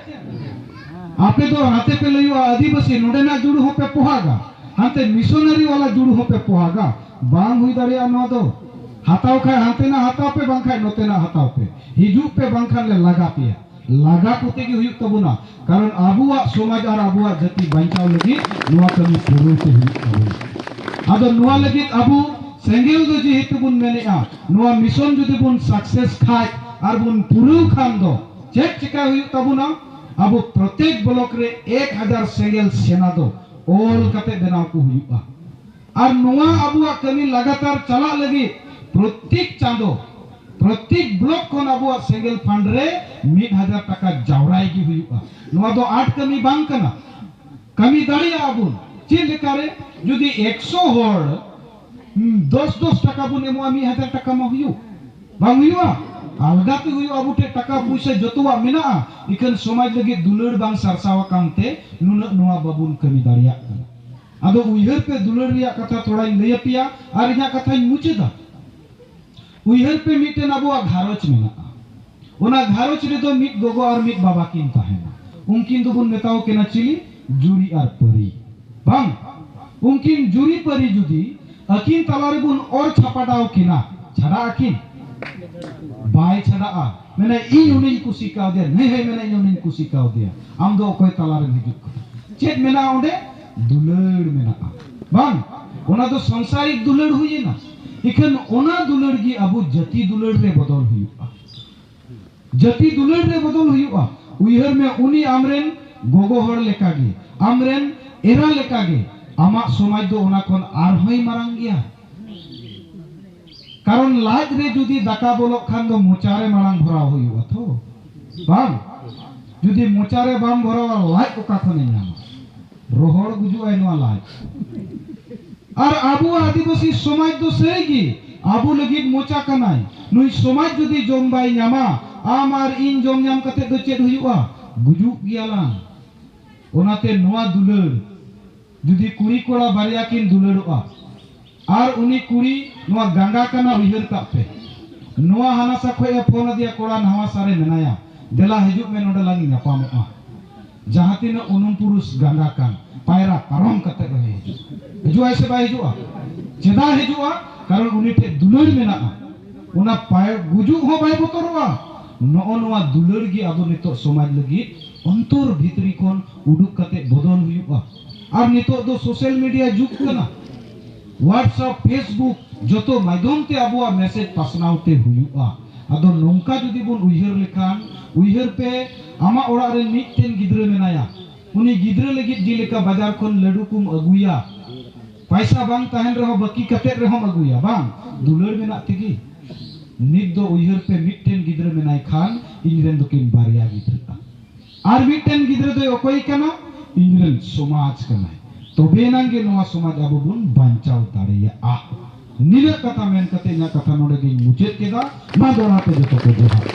ᱟᱯᱮ ᱫᱚ ᱦᱟᱱᱛᱮ ᱯᱮ ᱞᱟᱹᱭᱚᱜᱼᱟ ᱟᱹᱫᱤᱵᱟᱹᱥᱤ, ᱱᱚᱰᱮᱱᱟᱜ ᱡᱩᱲᱩ ᱦᱚᱸᱯᱮ ᱯᱚᱦᱟᱜᱟ, ᱦᱟᱱᱛᱮ ᱢᱤᱥᱚᱱᱟᱨᱤ ᱣᱟᱞᱟ ᱡᱩᱲᱩ ᱦᱚᱸᱯᱮ ᱯᱚᱦᱟᱜᱟ᱾ ᱵᱟᱝ ᱦᱩᱭ ᱫᱟᱲᱮᱭᱟᱜᱼᱟ ᱱᱚᱣᱟ ᱫᱚ᱾ ᱦᱟᱛᱟᱣ ᱠᱷᱟᱡ ᱦᱟᱱᱛᱮᱱᱟᱜ ᱦᱟᱛᱟᱣ ᱯᱮ, ᱵᱟᱝᱠᱷᱟᱡ ᱱᱚᱛᱮᱱᱟᱜ ᱦᱟᱛᱟᱣ ᱯᱮ᱾ ᱦᱤᱡᱩᱜ ᱯᱮ, ᱵᱟᱝᱠᱷᱟᱱ ᱞᱮ ᱞᱟᱜᱟ ᱯᱮᱭᱟ᱾ ᱞᱟᱜᱟ ᱠᱚᱛᱮ ᱜᱮ ᱦᱩᱭᱩᱜ ᱛᱟᱵᱚᱱᱟ, ᱠᱟᱨᱚᱱ ᱟᱵᱚᱣᱟᱜ ᱥᱚᱢᱟᱡᱽ ᱟᱨ ᱟᱵᱚᱣᱟᱜ ᱡᱟᱹᱛᱤ ᱵᱟᱧᱪᱟᱣ ᱞᱟᱹᱜᱤᱫ ᱱᱚᱣᱟ ᱠᱟᱹᱢᱤ ᱯᱩᱨᱟᱹᱣ ᱛᱮ ᱦᱩᱭᱩᱜ ᱛᱟᱵᱚᱱᱟ᱾ ᱟᱫᱚ ᱱᱚᱣᱟ ᱞᱟᱹᱜᱤᱫ ᱟᱵᱚ ᱥᱮᱸᱜᱮᱞ ᱫᱚ ᱡᱮᱦᱮᱛᱩ ᱵᱚᱱ ᱢᱮᱱᱮᱜᱼᱟ, ᱱᱚᱣᱟ ᱢᱤᱥᱚᱱ ᱡᱩᱫᱤ ᱵᱚᱱ ᱥᱟᱠᱥᱮᱥ ᱠᱷᱟᱡ ᱟᱨ ᱵᱚᱱ ᱯᱩᱨᱟᱹᱣ ᱠᱷᱟᱱ ᱫᱚ ᱪᱮᱫ ᱪᱮᱠᱟ ᱦᱩᱭᱩᱜ ᱛᱟᱵᱚᱱᱟ? ᱟᱵᱚ ᱯᱨᱚᱛᱮᱠ ᱵᱞᱚᱠ ᱨᱮ ᱮᱠ ᱦᱟᱡᱟᱨ ᱥᱮᱸᱜᱮᱞ ᱥᱮᱱᱟ ᱫᱚ ᱚᱞ ᱠᱟᱛᱮ ᱵᱮᱱᱟᱣ ᱠᱚ ᱦᱩᱭᱩᱜᱼᱟ᱾ ᱟᱨ ᱱᱚᱣᱟ ᱟᱵᱚᱣᱟᱜ ᱠᱟᱹᱢᱤ ᱞᱟᱜᱟᱛᱟᱨ ᱪᱟᱞᱟᱜ ᱞᱟᱹᱜᱤᱫ ᱯᱨᱚᱛᱮᱠ ᱪᱟᱸᱫᱚ, ᱯᱨᱚᱛᱮᱠ ᱵᱞᱚᱠ ᱠᱷᱚᱱ ᱟᱵᱚᱣᱟᱜ ᱥᱮᱸᱜᱮᱞ ᱯᱷᱟᱱᱰ ᱨᱮ ᱢᱤᱫ ᱦᱟᱡᱟᱨ ᱴᱟᱠᱟ ᱡᱟᱣᱨᱟᱭ ᱜᱮ ᱦᱩᱭᱩᱜᱼᱟ᱾ ᱱᱚᱣᱟ ᱫᱚ ᱟᱸᱴ ᱠᱟᱹᱢᱤ ᱵᱟᱝ ᱠᱟᱱᱟ᱾ ᱠᱟᱹᱢᱤ ᱫᱟᱲᱮᱭᱟᱜᱼᱟ ᱵᱚᱱ᱾ ᱪᱮᱫ ᱞᱮᱠᱟᱨᱮ? ᱡᱩᱫᱤ ᱮᱠᱥᱚ ᱦᱚᱲ, ᱦᱩᱸ, ᱫᱚᱥ ᱫᱚᱥ ᱴᱟᱠᱟ ᱵᱚᱱ ᱮᱢᱚᱜᱼᱟ, ᱢᱤᱫ ᱦᱟᱡᱟᱨ ᱴᱟᱠᱟ ᱢᱟ ᱦᱩᱭᱩᱜ, ᱵᱟᱝ ᱦᱩᱭᱩᱜᱼᱟ? ᱟᱞᱜᱟ ᱛᱮ ᱦᱩᱭᱩᱜᱼᱟ, ᱟᱵᱚ ᱴᱷᱮᱱ ᱴᱟᱠᱟ ᱯᱩᱭᱥᱟᱹ ᱡᱚᱛᱚᱣᱟᱜ ᱢᱮᱱᱟᱜᱼᱟ, ᱤᱠᱷᱟᱹᱱ ᱥᱚᱢᱟᱡᱽ ᱞᱟᱹᱜᱤᱫ ᱫᱩᱞᱟᱹᱲ ᱵᱟᱝ ᱥᱟᱨᱥᱟᱣ ᱟᱠᱟᱱ ᱛᱮ ᱱᱩᱱᱟᱹᱜ ᱱᱚᱣᱟ ᱵᱟᱵᱚᱱ ᱠᱟᱹᱢᱤ ᱫᱟᱲᱮᱭᱟᱜ ᱠᱟᱱᱟ᱾ ᱟᱫᱚ ᱩᱭᱦᱟᱹᱨ ᱯᱮ, ᱫᱩᱞᱟᱹᱲ ᱨᱮᱭᱟᱜ ᱠᱟᱛᱷᱟ ᱛᱷᱚᱲᱟᱧ ᱞᱟᱹᱭ ᱟᱯᱮᱭᱟ ᱟᱨ ᱤᱧᱟᱹᱜ ᱠᱟᱛᱷᱟᱧ ᱢᱩᱪᱟᱹᱫᱟ᱾ ᱩᱭᱦᱟᱹᱨ ᱯᱮ, ᱢᱤᱫᱴᱮᱱ ᱟᱵᱚᱣᱟᱜ ᱜᱷᱟᱨᱚᱸᱡᱽ ᱢᱮᱱᱟᱜᱼᱟ᱾ ᱚᱱᱟ ᱜᱷᱟᱨᱚᱸᱡᱽ ᱨᱮᱫᱚ ᱢᱤᱫ ᱜᱚᱜᱚ ᱟᱨ ᱢᱤᱫ ᱵᱟᱵᱟ ᱠᱤᱱ ᱛᱟᱦᱮᱱᱟ᱾ ᱩᱱᱠᱤᱱ ᱫᱚᱵᱚᱱ ᱢᱮᱛᱟᱣ ᱠᱤᱱᱟ ᱪᱤᱞᱤ? ᱡᱩᱨᱤ ᱟᱨ ᱯᱟᱹᱨᱤ᱾ ᱵᱟᱝ, ᱩᱱᱠᱤᱱ ᱡᱩᱨᱤ ᱯᱟᱹᱨᱤ ᱡᱩᱫᱤ ᱟᱹᱠᱤᱱ ᱛᱟᱞᱟ ᱨᱮᱵᱚᱱ ᱚᱨ ᱪᱷᱟᱯᱟᱰᱟᱣ ᱠᱤᱱᱟ, ᱪᱷᱟᱰᱟᱜ ᱟᱹᱠᱤᱱ? ᱵᱟᱭ ᱪᱷᱟᱰᱟᱜᱼᱟ᱾ ᱢᱮᱱᱟ, "ᱤᱧ ᱩᱱᱤᱧ ᱠᱩᱥᱤ ᱠᱟᱣᱫᱮᱭᱟ", ᱱᱩᱭ ᱦᱚᱸᱭ ᱢᱮᱱᱟ, "ᱤᱧ ᱩᱱᱤᱧ ᱠᱩᱥᱤ ᱠᱟᱣᱫᱮᱭᱟ"᱾ ᱟᱢ ᱫᱚ ᱚᱠᱚᱭ ᱛᱟᱞᱟᱨᱮᱢ ᱦᱤᱡᱩᱜ ᱠᱟᱱᱟ? ᱪᱮᱫ ᱢᱮᱱᱟᱜᱼᱟ ᱚᱸᱰᱮ? ᱫᱩᱞᱟᱹᱲ ᱢᱮᱱᱟᱜᱼᱟ, ᱵᱟᱝ? ᱚᱱᱟ ᱫᱚ ᱥᱚᱝᱥᱟᱨᱤᱠ ᱫᱩᱞᱟᱹᱲ ᱦᱩᱭᱮᱱᱟ᱾ ᱤᱠᱷᱟᱹᱱ ᱚᱱᱟ ᱫᱩᱞᱟᱹᱲ ᱜᱮ ᱟᱵᱚ ᱡᱟᱹᱛᱤ ᱫᱩᱞᱟᱹᱲ ᱨᱮ ᱵᱚᱫᱚᱞ ᱦᱩᱭᱩᱜᱼᱟ᱾ ᱡᱟᱹᱛᱤ ᱫᱩᱞᱟᱹᱲ ᱨᱮ ᱵᱚᱫᱚᱞ ᱦᱩᱭᱩᱜᱼᱟ᱾ ᱩᱭᱦᱟᱹᱨ ᱢᱮ, ᱩᱱᱤ ᱟᱢᱨᱮᱱ ᱜᱚᱜᱚ ᱦᱚᱲ ᱞᱮᱠᱟᱜᱮ, ᱟᱢᱨᱮᱱ ᱮᱨᱟ ᱞᱮᱠᱟᱜᱮ, ᱟᱢᱟᱜ ᱥᱚᱢᱟᱡᱽ ᱫᱚ ᱚᱱᱟ ᱠᱷᱚᱱ ᱟᱨᱦᱚᱸᱭ ᱢᱟᱨᱟᱝ ᱜᱮᱭᱟ᱾ ᱠᱟᱨᱚᱱ ᱞᱟᱡ ᱨᱮ ᱡᱩᱫᱤ ᱫᱟᱠᱟ ᱵᱚᱞᱚᱜ ᱠᱷᱟᱱ ᱫᱚ ᱢᱚᱪᱟ ᱨᱮ ᱢᱟᱲᱟᱝ ᱵᱷᱚᱨᱟᱣ ᱦᱩᱭᱩᱜᱼᱟ ᱛᱚ, ᱵᱟᱝ? ᱡᱩᱫᱤ ᱢᱚᱪᱟ ᱨᱮ ᱵᱟᱢ ᱵᱷᱚᱨᱟᱣᱟ, ᱞᱟᱡ ᱚᱠᱟ ᱠᱷᱚᱱᱮ ᱧᱟᱢᱟ? ᱨᱚᱦᱚᱲ ᱜᱩᱡᱩᱜᱼᱟᱭ ᱱᱚᱣᱟ ᱞᱟᱡ᱾ ᱟᱨ ᱟᱵᱚᱣᱟᱜ ᱟᱹᱫᱤᱵᱟᱹᱥᱤ ᱥᱚᱢᱟᱡᱽ ᱫᱚ ᱥᱟᱹᱨᱤ ᱜᱮ ᱟᱵᱚ ᱞᱟᱹᱜᱤᱫ ᱢᱚᱪᱟ ᱠᱟᱱᱟᱭ᱾ ᱱᱩᱭ ᱥᱚᱢᱟᱡᱽ ᱡᱩᱫᱤ ᱡᱚᱢ ᱵᱟᱭ ᱧᱟᱢᱟ, ᱟᱢ ᱟᱨ ᱤᱧ ᱡᱚᱢ ᱧᱟᱢ ᱠᱟᱛᱮ ᱫᱚ ᱪᱮᱫ ᱦᱩᱭᱩᱜᱼᱟ? ᱜᱩᱡᱩᱜ ᱜᱮᱭᱟᱞᱟᱝ᱾ ᱚᱱᱟᱛᱮ ᱱᱚᱣᱟ ᱫᱩᱞᱟᱹᱲ, ᱡᱩᱫᱤ ᱠᱩᱲᱤ ᱠᱚᱲᱟ ᱵᱟᱨᱭᱟ ᱠᱤᱱ ᱫᱩᱞᱟᱹᱲᱚᱜᱼᱟ, ᱟᱨ ᱩᱱᱤ ᱠᱩᱲᱤ ᱱᱚᱣᱟ ᱜᱟᱸᱜᱟ ᱠᱟᱱᱟ, ᱩᱭᱦᱟᱹᱨ ᱠᱟᱜ ᱯᱮ, ᱱᱚᱣᱟ ᱦᱟᱱᱟ ᱥᱟ ᱠᱷᱚᱡ ᱮ ᱯᱷᱳᱱ ᱟᱫᱮᱭᱟ, ᱠᱚᱲᱟ ᱱᱟᱣᱟ ᱥᱟᱨᱮ ᱢᱮᱱᱟᱭᱟ, "ᱫᱮᱞᱟ ᱦᱤᱡᱩᱜ ᱢᱮ, ᱱᱚᱰᱮ ᱞᱟᱝ ᱧᱟᱯᱟᱢᱚᱜᱼᱟ᱾" ᱡᱟᱦᱟᱸ ᱛᱤᱱᱟᱹᱜ ᱩᱱᱩᱢ ᱯᱩᱨᱩᱥ ᱜᱟᱸᱜᱟ ᱠᱟᱱ, ᱯᱟᱭᱨᱟ ᱯᱟᱨᱚᱢ ᱠᱟᱛᱮ ᱨᱮᱦᱚᱸ ᱦᱤᱡᱩᱜ, ᱦᱤᱡᱩᱜᱼᱟᱭ ᱥᱮ ᱵᱟᱭ ᱦᱤᱡᱩᱜᱼᱟ? ᱪᱮᱫᱟᱜ ᱦᱤᱡᱩᱜᱼᱟ? ᱠᱟᱨᱚᱱ ᱩᱱᱤ ᱴᱷᱮᱱ ᱫᱩᱞᱟᱹᱲ ᱢᱮᱱᱟᱜᱼᱟ᱾ ᱚᱱᱟ ᱯᱟᱭ-, ᱜᱩᱡᱩᱜ ᱦᱚᱸ ᱵᱟᱭ ᱵᱚᱛᱚᱨᱚᱜᱼᱟ᱾ ᱱᱚᱜᱼᱚ ᱱᱚᱣᱟ ᱫᱩᱞᱟᱹᱲ ᱜᱮ ᱟᱵᱚ ᱱᱤᱛᱚᱜ ᱥᱚᱢᱟᱡᱽ ᱞᱟᱹᱜᱤᱫ ᱚᱱᱛᱚᱨ ᱵᱷᱤᱛᱨᱤ ᱠᱷᱚᱱ ᱩᱰᱩᱠ ᱠᱟᱛᱮ ᱵᱚᱫᱚᱞ ᱦᱩᱭᱩᱜᱼᱟ᱾ ᱟᱨ ᱱᱤᱛᱚᱜ ᱫᱚ ᱥᱳᱥᱟᱞ ᱢᱤᱰᱤᱭᱟ ᱡᱩᱜᱽ ᱠᱟᱱᱟ, WhatsApp, Facebook, ᱡᱚᱛᱚ ᱢᱟᱫᱽᱫᱷᱚᱢ ᱛᱮ ᱟᱵᱚᱣᱟᱜ ᱢᱮᱥᱮᱡᱽ ᱯᱟᱥᱱᱟᱣ ᱛᱮ ᱦᱩᱭᱩᱜᱼᱟ᱾ ᱟᱫᱚ ᱱᱚᱝᱠᱟ ᱡᱩᱫᱤ ᱵᱚᱱ ᱩᱭᱦᱟᱹᱨ ᱞᱮᱠᱷᱟᱱ, ᱩᱭᱦᱟᱹᱨ ᱯᱮ, ᱟᱢᱟᱜ ᱚᱲᱟᱜ ᱨᱮ ᱢᱤᱫᱴᱮᱱ ᱜᱤᱫᱽᱨᱟᱹ ᱢᱮᱱᱟᱭᱟ, ᱩᱱᱤ ᱜᱤᱫᱽᱨᱟᱹ ᱞᱟᱹᱜᱤᱫ ᱡᱮᱞᱮᱠᱟ ᱵᱟᱡᱟᱨ ᱠᱷᱚᱱ ᱞᱟᱹᱰᱩ ᱠᱚᱢ ᱟᱹᱜᱩᱭᱟ, ᱯᱟᱭᱥᱟ ᱵᱟᱝ ᱛᱟᱦᱮᱱ ᱨᱮᱦᱚᱸ ᱵᱟᱹᱠᱤ ᱠᱟᱛᱮ ᱨᱮᱦᱚᱸᱢ ᱟᱹᱜᱩᱭᱟ, ᱵᱟᱝ? ᱫᱩᱞᱟᱹᱲ ᱢᱮᱱᱟᱜ ᱛᱮᱜᱮ᱾ ᱱᱤᱛ ᱫᱚ ᱩᱭᱦᱟᱹᱨ ᱯᱮ, ᱢᱤᱫᱴᱮᱱ ᱜᱤᱫᱽᱨᱟᱹ ᱢᱮᱱᱟᱭ ᱠᱷᱟᱱ ᱤᱧ ᱨᱮᱱ ᱫᱚᱠᱤᱱ ᱵᱟᱨᱭᱟ ᱜᱤᱫᱽᱨᱟᱹᱜᱼᱟ᱾ ᱟᱨ ᱢᱤᱫᱴᱮᱱ ᱜᱤᱫᱽᱨᱟᱹ ᱫᱚᱭ ᱚᱠᱚᱭ ᱠᱟᱱᱟ? ᱤᱧ ᱨᱮᱱ ᱥᱚᱢᱟᱡᱽ ᱠᱟᱱᱟᱭ᱾ ᱛᱚᱵᱮ ᱮᱱᱟᱝ ᱜᱮ ᱱᱚᱣᱟ ᱥᱚᱢᱟᱡᱽ ᱟᱵᱚ ᱵᱚᱱ ᱵᱟᱧᱪᱟᱣ ᱫᱟᱲᱮᱭᱟᱜᱼᱟ᱾ ᱱᱤᱱᱟᱹᱜ ᱠᱟᱛᱷᱟ ᱢᱮᱱ ᱠᱟᱛᱮ ᱤᱧᱟᱹᱜ ᱠᱟᱛᱷᱟ ᱱᱚᱰᱮ ᱜᱤᱧ ᱢᱩᱪᱟᱹᱫ ᱠᱮᱫᱟ᱾ ᱢᱟ ᱫᱚᱦᱲᱟ ᱛᱮ ᱡᱚᱛᱚ ᱠᱚ ᱡᱚᱦᱟᱨ᱾